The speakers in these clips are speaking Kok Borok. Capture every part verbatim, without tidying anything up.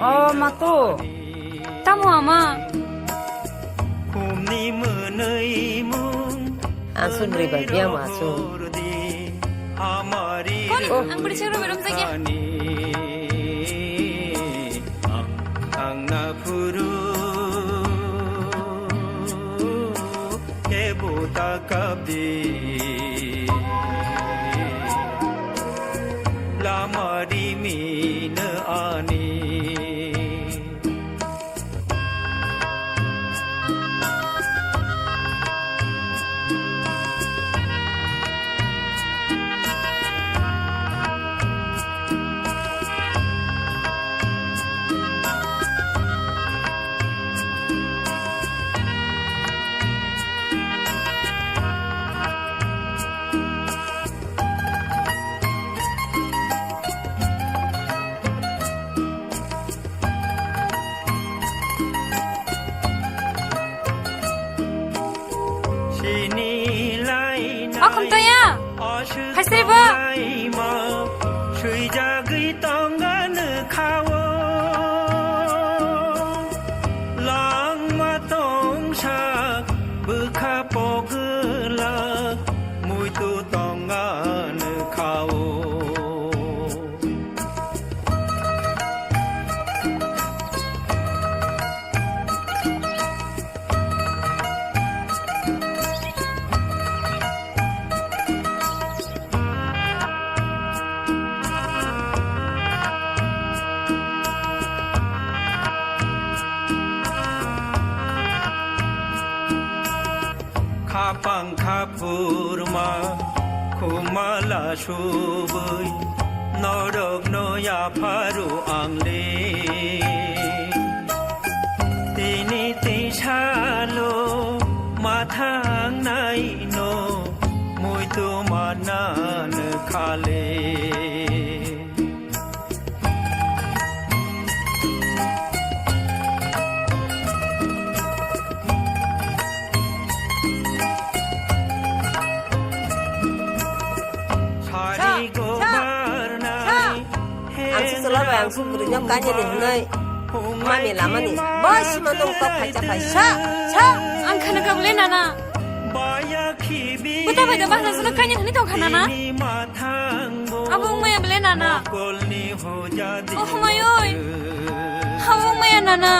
O mato, tamo ama? Ang sundri bai biang ma sung. Koni, ang beri sero berom saja. Ang na phuru kebo ta kapdi lama rimina ani. Okhum toya. Haisri ba. Swijagwi tongani khao. Langma tongsa bwkha pogwlak muitu tongani khao. Khapang khaphurma khumala subui norokno yapharu angle. Tini tisalo mathang naino muitu manan khale. Sa, sa, sa. Ang si chwla bai ang si bwrwi no kanya ni hwnwi mami lamani bai sima tong tok phaisa phai sa, sa. Ang khana kha bwle nana. Buta bai da bahna sino kanya hwnwi tong kha nana. Abo wngmaya bwle nana. Oh, humayoi. Abo wngmaya nana.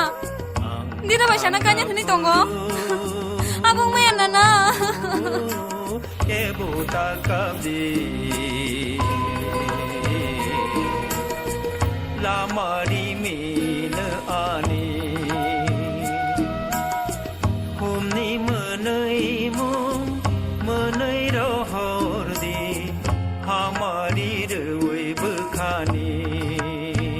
Dida bai sana kanya hwnwi tongo. Abo wngmaya nana. Kebo ta kapdi. Lama